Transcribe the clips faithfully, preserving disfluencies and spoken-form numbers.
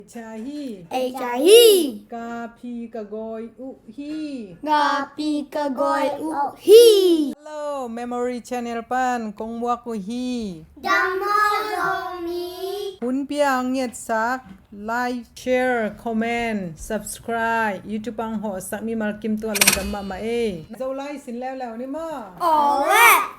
Ei cha hi. Ei cha hi. Ka phi ka gawi uh hi. Ka phi ka gawi uh hi. Hello, Memory Channel pan kong muak uh hi. Dam maw Zomi. Hun pia ang ngetsak, like, share, comment, subscribe, YouTube ang hawhsak mimal kim tua lungdam mahmah ei. Zolai sin leuleu ni maw. Aw le.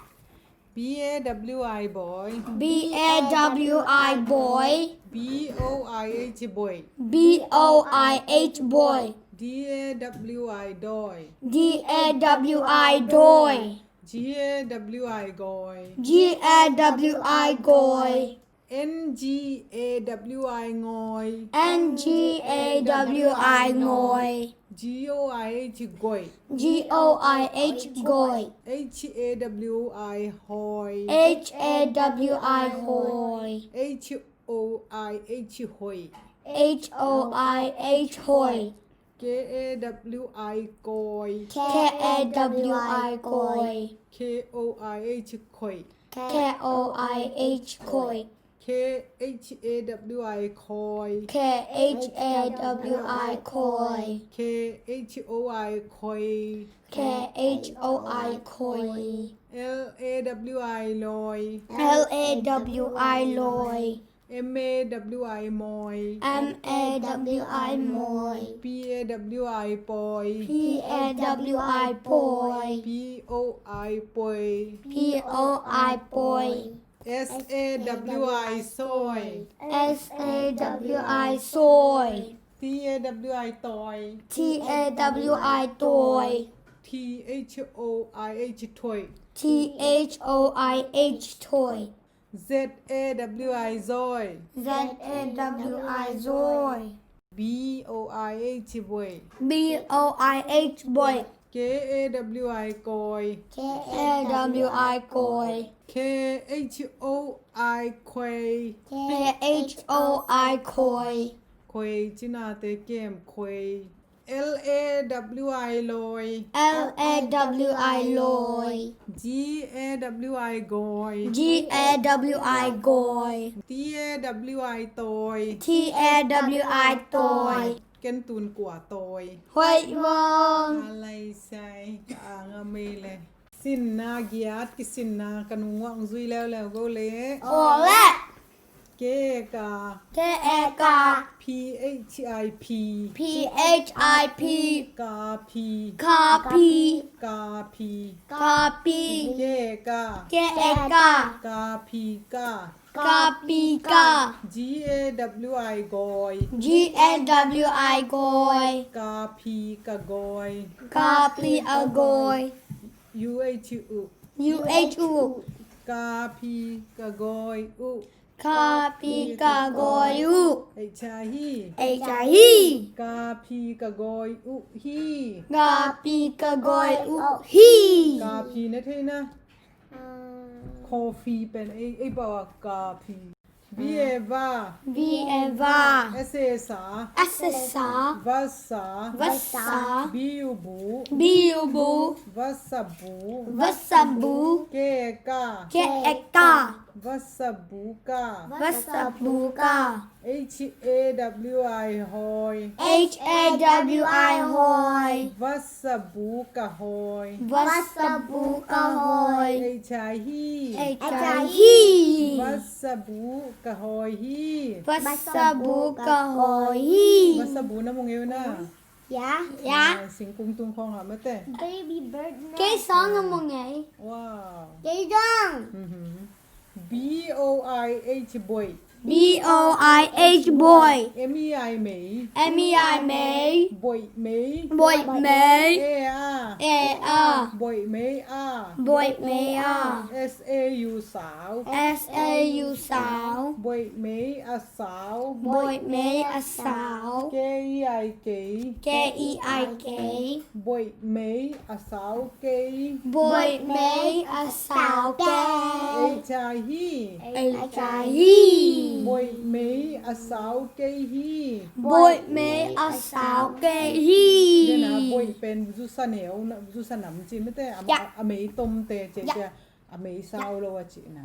B A W I boy. B A W I boy. B O I H boy. B O I H boy. D A W I doy. D A W I doy. G A W I goy. G A W I goy. N G A W I ngoy. N G A W I ngoy. G O I H goy. G O I H goy. H A W I hoy. H A W I hoy. H O I H hoy. H O I H hoy. K A W I koy. K A W I koy. K O I H koy. K O I H koy. K H A W I koy. K H A W I koy. K H O I koy. K H O I koy. L A W I loy. L A W I loy. M A W I moy. M A W I moy. P A W I poy. P A W I poy. P O I poy. P O I poy. S A W I soy. S A W I soy. T A W I toy. T A W I toy. T H O I H toy. T H O I H toy. Z A W I zoy. Z A W I zoy. B O I H boy. B O I H boy. K A W I koy. K A W I koy. K H O I koy. K H O I koy. Koy cinate kem koy. L A W I loy. L A W I loy. G A W I goy. G A W I goy. T A W I toy. T A W I toy. Ken tun kua toy. Hoih vong. Alai sai ka anga mei le. Sinna giat kisinna ka nungwang zui leuleu go le. Aw le. K A ka. K A ka. P H I phi. P H I phi. Ka phi. Ka phi. Ka phi. Ka phi. K A ka. K A ka. Ka phi ka. Ka phi ka. G A W I goy. G A W I goy. Ka phi ka goy. Ka phi a goy. U H u. U H u. Ka phi ka goy u. Ka phi ka goy u. Ei cha hi. Ei cha hi. Ka phi ka goy u hi. Ka phi ka goy u hi. Ka phi na thei na. Coffee pen ei, ei bawa ka phi. V A va. V A va. S A sa. S A sa. Va sa. Va sa. B U bu. B U bu. Va sa bu. Va sa bu. K A ka. K A ka. Va sa bu ka. Va sa bu ka. H A W I hoy. H A W I hoy. Va sa bu ka hoy. Va sa bu ka hoy. Ei cha hi. Ei cha hi. Va sa bu ka hoy hi. Va sa bu ka hoy hi. Va sa bu na mu ngei na. Ya. Ya. Singkung tung khong ha mate. Baby bird na. Kei song na mu ngei. Wow. Kei dong. B O I H boy. B O I H boy. M E I mei. M E I mei. Boih mei. Boih mei. A a. A a. Boih mei a. Boih mei a. S A U sau. S A U sau. Boih mei a sau. Boih mei a sau. K E I kei. K E I kei. Boih mei a sau kei. Boih mei a sau kei. Ei cha hi. Ei cha hi. Boih mei a sau kei hi. Boih mei a sau kei hi. Nena boih pen zusa neu, zusa nam ci mete, a mei tom te ce ce, a mei sau lo a ci na.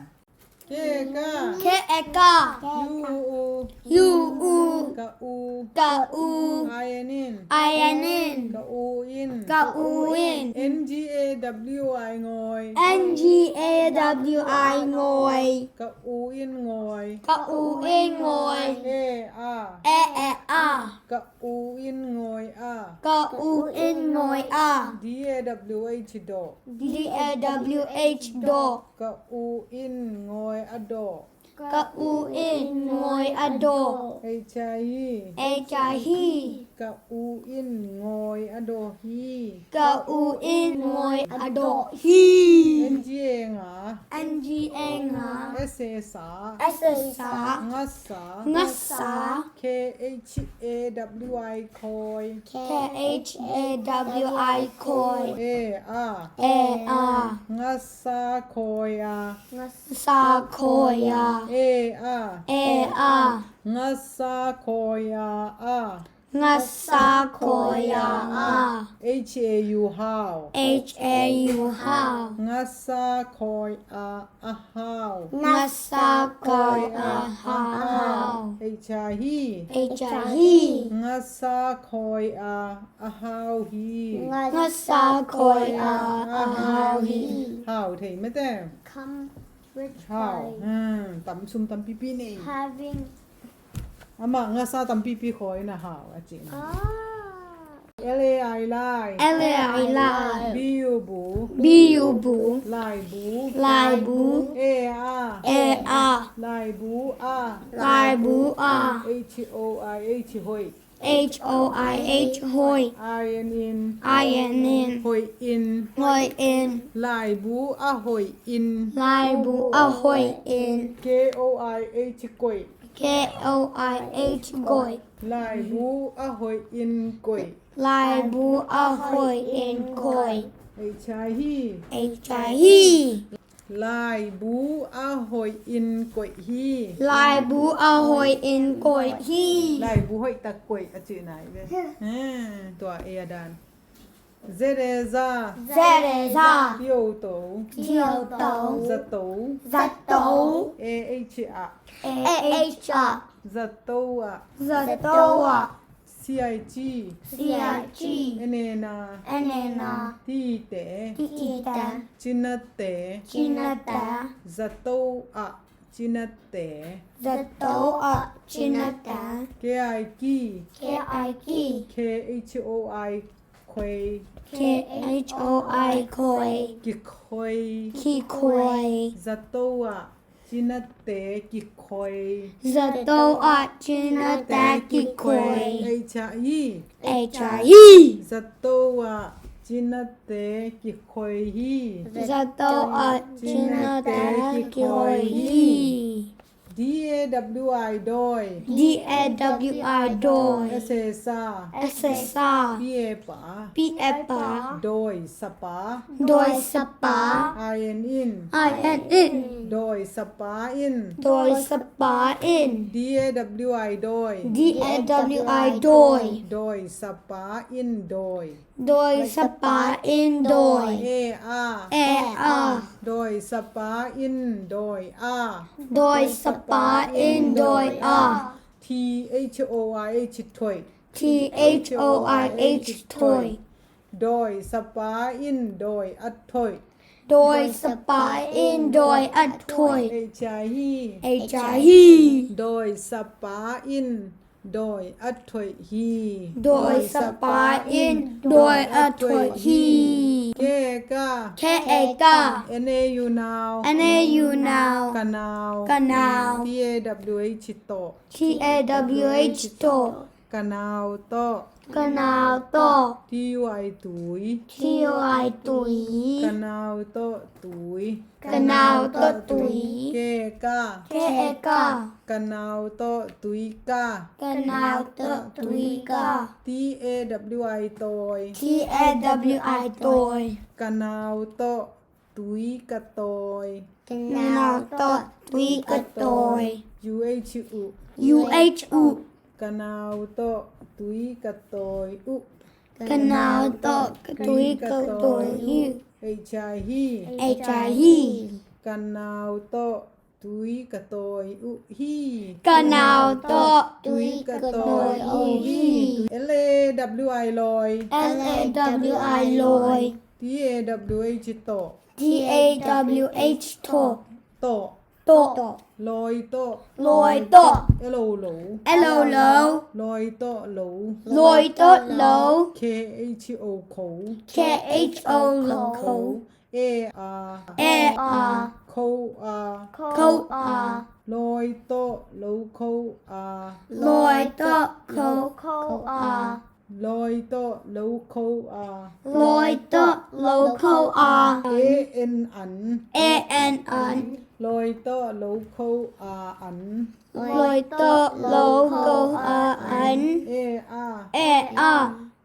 K, ka. K, e, ka. U, u. U, u. Ka, u. Ka, u. I, N, in. I, N, in. Ka, u, in. Ka, u, in. N, G, A, W, I, ngawi. N, G, A, W, I, ngawi. Ka, u, in, ngawi. Ka, u, in, ngawi. E, a. E, e, a. Ka, u, in, ngawi, a. Ka, u, in, ngawi, a. D, A, W, H, dawh. D, A, W, H, dawh. Ka, u, in, ngawi, a dawh. Ka, u, in, ngawi, a dawh. H, I, hi. H, I, hi. Ka, u, in, ngawi, a dawh hi. Ka, u, in, ngawi, a dawh hi. N, G, e, nga. N, G, e, nga. S, e, sa. S, e, sa. Ngasa. Ngasa. K, H, A, W, I, khawi. K, H, A, W, I, khawi. E, a. E, a. Ngasa khawi a. Ngasa khawi a. E, a. E, a. Ngasa khawi a, a. Ngasa khawi a, a. H, a, u, hau. H, a, u, hau. Ngasa khawi a, a hau. Ngasa khawi a, a hau. H, i, hi. H, i, hi. Ngasa khawi a, a hau hi. Ngasa khawi a, a hau hi. Hau thei mate. Come with hau. Hmm, tam sum tampipi nei. Having Amah ngasa tampipi khawi na hau a cihna. Ah. L, a, i, lai. L, a, i, lai. B, u, bu. B, u, bu. Laibu. Laibu. E, a. E, a. Laibu a. Laibu a. H, o, i, h, hoih. H, o, i, h, hoih. I, n, in. I, n, in. Hoih in. Hoih in. Laibu a hoih in. Laibu a hoih in. K, o, i, h, koih. K, o, i, h, koih. Laibu a hoih in koih. Laibu a hoih in koih. H, i, hi. H, i, hi. Laibu a hoih in koih hi. Laibu a hoih in koih hi. Laibu hoih tak koih a cihna hi ve. He, tua e a dan. Z, e, za. Z, e, za. T, o, to. T, o, to. Zato. Zato. A, h, ah. A, h, ah. Zato ah. Zato ah. C, i, ci. C, i, ci. N, e, na. N, e, na. T, i, te. T, i, te. Cinate. Cinate. Zato ah. Cinate. Zato ah. Cinate. K, i, ki. K, i, ki. K, h, o, i, khoi. K, h, o, i, khoi. Kikhoi. Kikhoi. Zato ah. Cinate kikhoi. Zato ah cinate kikhoi. H, i, hi. H, i, hi. Zato ah cinate kikhoi hi. Zato ah cinate kikhoi hi. D, a, w, i, dawi. D, a, w, i, dawi. S, a, sa. S, a, sa. P, a, pa. P, a, pa. Dawi sapa. Dawi sapa. I, n, in. I, n, in. Dawi sapa in. Dawi sapa in. D, a, w, i, dawi. D, a, w, i, dawi. Dawi sapa in dawi. Dawi sapa in dawi. A, a. A, a. Dawi sapa in dawi a. Dawi sapa in dawi a. T, h, o, i, h, thoih. T, h, o, i, h, thoih. Dawi sapa in dawi a thoih. Dawi sapa in dawi a thoih. H, i, hi. H, i, hi. Dawi sapa in dawi a thoih hi. Dawi sapa in dawi a thoih hi. K, ka. K, ka. N, a, u, nau. N, a, u, nau. Ka nau. Ka nau. T, a, w, h, tawh. T, a, w, h, tawh. Ka nau tawh. Ka nau tawh. T, u, i, tui. T, u, i, tui. Ka nau tawh tui. Ka nau tawh tui. K, ka. K, ka. Ka nau tawh tui ka. Ka nau tawh tui ka. T, a, w, i, tawi. T, a, w, i, tawi. Ka nau tawh tui ka tawi. Ka nau tawh tui ka tawi. U, h, uh. U, h, uh. Ka nau tawh tui ka tawi uh. Ka nau tawh tui ka tawi uh. H, i, hi. H, i, hi. Ka nau tawh Tui ka tawi uh hi. Ka nau tawh tui ka tawi uh hi. L A W I, lawi. L A W I, lawi. T A W H, tawh. T A W H, tawh. Tawh. Tawh. Lawi tawh. Lawi tawh. L O, lo. L O, lo. Lawi tawh lo. Lawi tawh lo. K H O, kho. K H O, kho. A, a. A, a. Kho, a. Kho, a. Lawi tawh lo kho, a. Lawi tawh lo kho, a. Lawi tawh lo kho, a. Lawi tawh lo kho, a. A N, an. A N, an. Lawi tawh lo kho, a, an. Lawi tawh lo kho, a, an. A, a. A, a.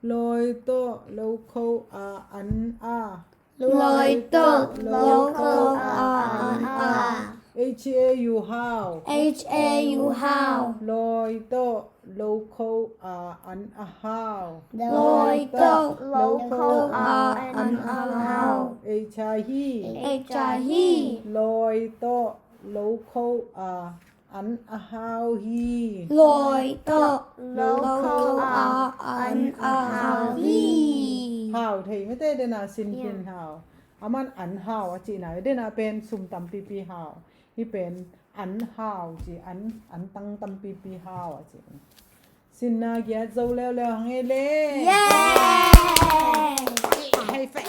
Lawi tawh lo kho, a, an, a. Lawi tawh lo kho, a, an, a. H A U, hau. H A U, hau. Lawi tawh lo kho, a, an, a, hau. Lawi tawh lo kho, a, an, a, hau. H I, hi. H I, hi. Lawi tawh lo kho, a, an, a, hau hi. Lawi tawh lo kho, a, an, a, hau hi. Hau thei mite dena sin khin, hau. Aman an hau a cihna, dena pen sum tampipi hau. Hi pen an hau ci, an, an tang tampipi hau a ci. Sinna giat zo leuleu hang ei le. Yay! Hei fe.